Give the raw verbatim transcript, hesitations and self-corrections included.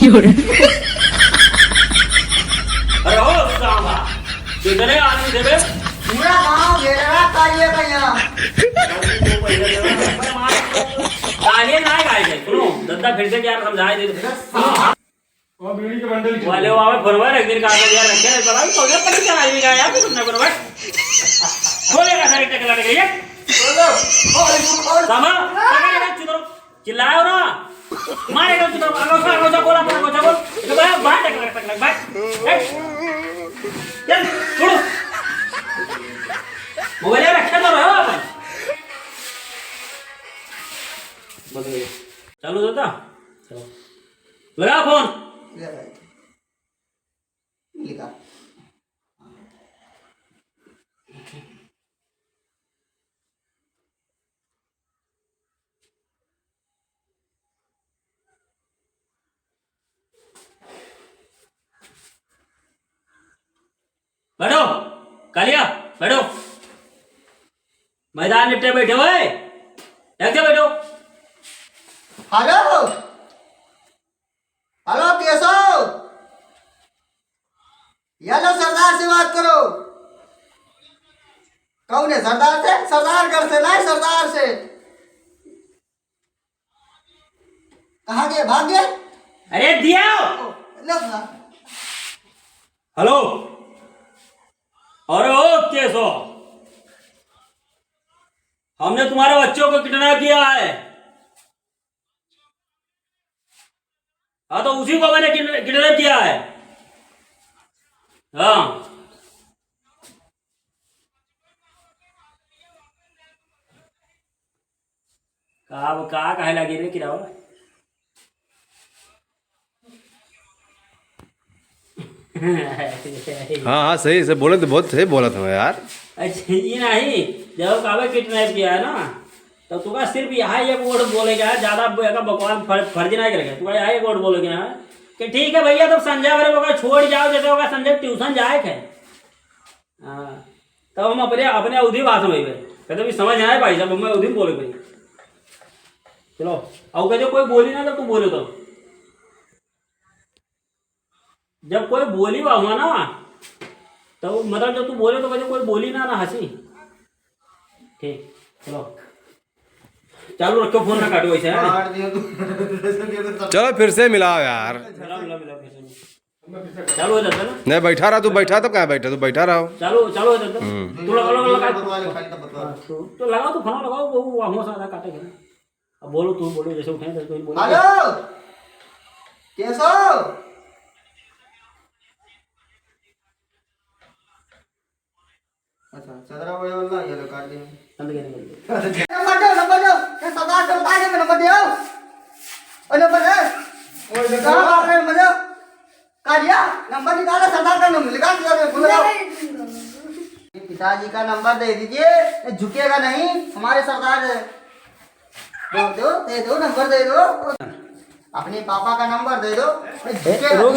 अरे ओ सांबा, कितने आदमी थे बे? पूरा गांव घेरा कालिया का यहाँ। कालिया ना गाय जाए, सुनो, दद्दा फिर से क्या समझाए दे। सुनो, और बीड़ी के बंडल की वाले वो आवे फरवा रख दिन का यार रखे, बड़ा ही पगला पड़ी का आदमी का यार, कुछ ना करो भाई। खोलेगा सारी टकला टकली, ये। खोलो, खोल, खोल। सामा, टकला टकली, चुदरो। चिल्लाओ ना। मारेगा चुदरो, अगोसा, अगोसा बोला, अगोसा बोल। तो भाई, बाहर टकला, टकला, बाहर। ए, चल, छोड़ो। मोबाइल रखे तो रहो अपन। बंद हो गया। चालू होता? चलो। लगा फोन। ले भाई। लिखा। बैठो, कालिया, बैठो। मैदान निपटे बैठे हुए, ढक के बैठो। हेलो, हेलो केशव, ये लो सरदार से बात करो। कौन है सरदार से? सरदारगढ़ से, नहीं सरदार से। कहाँ गए? भाग गए? अरे दिया। ओ, लो ना। हेलो, अरे ओ केशव, हमने तुम्हारे बच्चों को किडनैप किया है। हाँ, तो उसी को मैंने किड-, किडनैप किया है। हाँ। का, अब का कहे लगे रे किरावा? हाँ, हाँ, सही से बोले तो बहुत सही बोलत हो यार। अच्छा, ये नहीं, जब काबे किडनैप किया है ना, तो तुका सिर्फ यहाँ एक वर्ड बोले के है, ज्यादा ब-, एका बकवास फर-, फर्ज नहीं करेगा। तुका यहाँ एक वर्ड बोले के है कि ठीक है भैया, तब संजय वाले को छोड़ जाओ, जैसे होगा संजय ट्यूशन जाए के। हाँ, तब हम अपने, अपने अवधी भाषा में कहते भी समझ आए भाई साहब, हमें अवधी में बोले भाई। चलो, और कहते कोई बोली ना तो तू बोले तो। जब कोई बोली बा हुआ ना, तो मतलब जब तू बोले तो कहते कोई बोली ना, ना हंसी। ठीक, चलो। चालू रखो, फोन ना काटो ऐसे, है ना? मार दियो तू। चलो फिर से मिलाओ यार। मिलाओ, मिलाओ, मिलाओ, फिर से। चालू हो जाता है ना? नहीं, बैठा रहा, तू बैठा तो क्या बैठा, तू बैठा रहो। चालू, चालू हो जाता है। हम्म। तू लगा, लगा, लगा। बतवा ले, खाली तो बतवा। हाँ, तो, तो लगाओ, तो फोन लगाओ, वो, वो, वो सारा काटेगा ना। अब बोलो, तू बोलो, जैसे उठाए, जैसे तुम बोलो। हेलो, केशव। अच्छा, चदरा वो वाला, ये लो, काट दिया। बंद कर, बंद कर। नंबर दो, नंबर दो। ये सरदार से बता दे, नंबर दो। ओ, नंबर है। ओ, नंबर। कहाँ मार रहे हो, नंबर दो? कालिया, नंबर निकालो, सरदार का नंबर निकाल दिया, मैं फोन लगाओ। पिताजी का नंबर दे दीजिए, ये झुकेगा नहीं, हमारे सरदार है। दो, दो, दे दो, नंबर दे दो। अपने पापा का नंबर दे दो। ए, रुक,